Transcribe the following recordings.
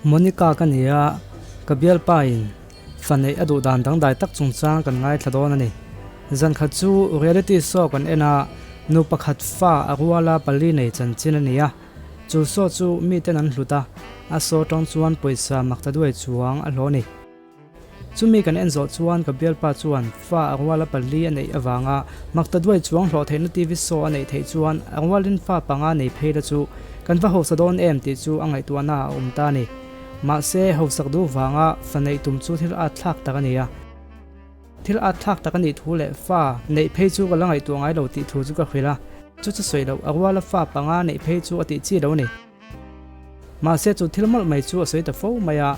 Monica ka ni a, ka bialpa in fa neih a duh dan dangdai tak chungchang kan ngaithla dawn a ni. Zankhat chu reality show kan en a, nu pakhat fa a ruala pali nei chanchin a ni a, chu show chu miten an hlut a, a show tang chuan pawisa makta duai chuang a hlawh a ni. Chumi kan en zawh chuan ka bialpa chuan fa a ruala pali a neih avanga makta duai chuang hlawh theihna TV show a neih theih chuan a rualin fa panga nei phei la chu kan va hausa dawn em tih chu a ngaihtuahna a awm ta a ni. Mahse, hausak duh vanga fa neih tum chu thil at thlak tak a ni a. Thil at thlak tak a nih thu leh fa neih phei chu ka la ngaihtuah ngai lo tih thu chu ka hrilh a. Chu chu sawi loh a ruala fa panga neih phei chu a tih chi lo a ni. Mahse chu thil mawlh mai chu a sawi ta fo mai a,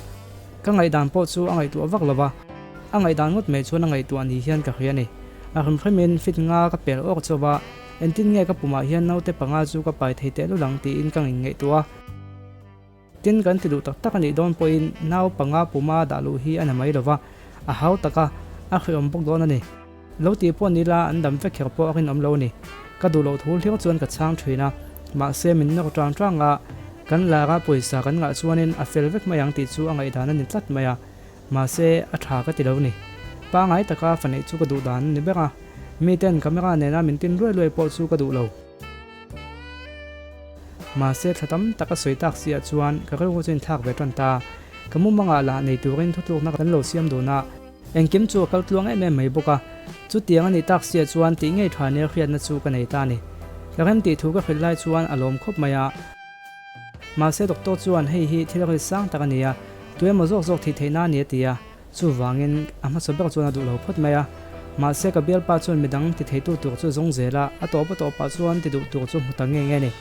ka ngaihdan pawh chu a ngaihtuah vak lo va, a ngaihdan ngawt mai chuan a ngaihtuah ni hian ka hria a ni. A hrimhrimin fit nga ka pel awk chauh va, engtin nge ka pumah hian naute panga chu ka pai thei teh lul ang tiin ka ngingngaihtuah a. Tin kan ti duh tak tak a nih dawn pawhin nau panga puma dah luh hi a na mai lo va, a hau tak a, a hreawm bawk dawn a ni. Lo tih pawh ni la an dam vek kher pawh a rinawm lo a ni. Ka duh loh thu hliau chuan ka chhang thin a, mahse min nawr tang tang a, kan lara pawisa kan ngah chuanin a fel vek mai ang tih chu a ngaihdan a ni tlat mai a, mahse a tha ka ti lo ni. Pangai taka fa neih chu ka duh dan a ni ber a, miten camera nena min tin luai luai pawh chu ka duh lo. Mahse thla tam tak a sawi tak siah chuan ka rilru chu inthlak ve tan ta. Ka mumangah lah nei turin thutlukna kan lo siam dun a. Engkim chu a kal tluang em em mai bawk a, chutiang a nih tak sia chuan tih ngei tha nia hriatna chu ka nei ta a ni. Ka rem tih thu ka hrilh lai chuan a lawm khawp mai a. Mahse doctor chuan hei hi thil ri sang tak a ni a, tu emaw zawk zawk thih theihna a ni a ti a, chuvangin a hmasa ber chuan a duh lo phawt mai a. Mahse ka bialpa chuan midang ti theitu tur chu zawng zel a, a tawp a tawpah chuan ti duh tur chu hmu ta nge nge a ni.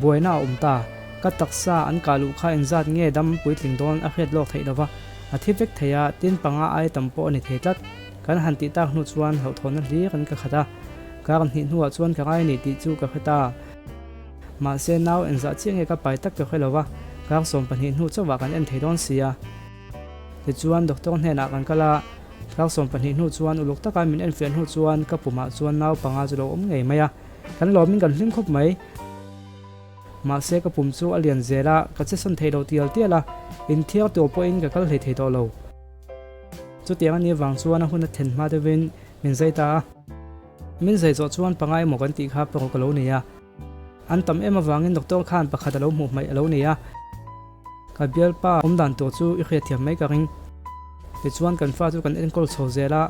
Buaina a awm ta. Ka taksa an kah luh kha engzat nge dam puitling dawn a hriat lawk theih lova, a thi vek thei a, tin panga ai tam pawh a ni thei tlat. Kan han tih tak hnu chuan hlauhthawnna hlir an ka khat a, kar hnih hnuah chuan ka ngai a ni tih chu ka hre ta. Mahse nau engzah chiah nge ka pai tak ka hre lova, kar 12 hnu chauhah kan en thei dawn si a. Tichuan doctor hnenah kan kal a, kar 12 hnu chuan uluk taka min enfiah hnu chuan ka pumah chuan nau panga chu lo awm ngei mai a. Kan lawmin kan hlim khawp mai. Mahse ka pum chu a lian zel a, ka che sawn thei lo tial tial a, inthiar tur pawhin ka kal hlei thei tawh lo. Chutiang a nih vang chuan a hun a then hma deuhin min zai ta a. Min zai zawh chuan panga emaw kan tih kha paruk a lo ni a. An tam em avangin doctor khan pakhat a lo hmuh hmaih a lo ni a. Ka bialpa awmdan tur chu i hriatthiam mai ka ring. Tichuan kan fa chu kan enkawl chho zel a,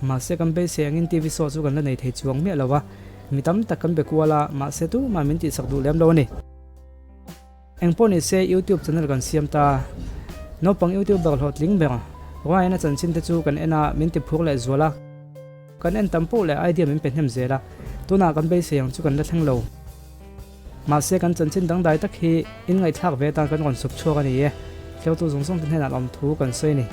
mahse kan beisei angin TV show chu kan la nei thei chuang miah lo a. Mi tam tak kan be kual a, mahse tumah min tihsak duh lem lo a ni. Engpawh ni se YouTube channel kan siam ta. Naupang YouTuber hlawhtling ber Ryan a chanchin te chu kan en a, min ti phur leh zual a. Kan en tam poh leh idea min pe hnem zel a, tunah kan beisei ang chu kan la thleng lo. Mahse kan chanchin dangdai tak hi in ngaihthlak ve atan kan rawn suk chhuak a ni e. Hleutu zawng zawng te hnenah lawmthu kan sawi a ni.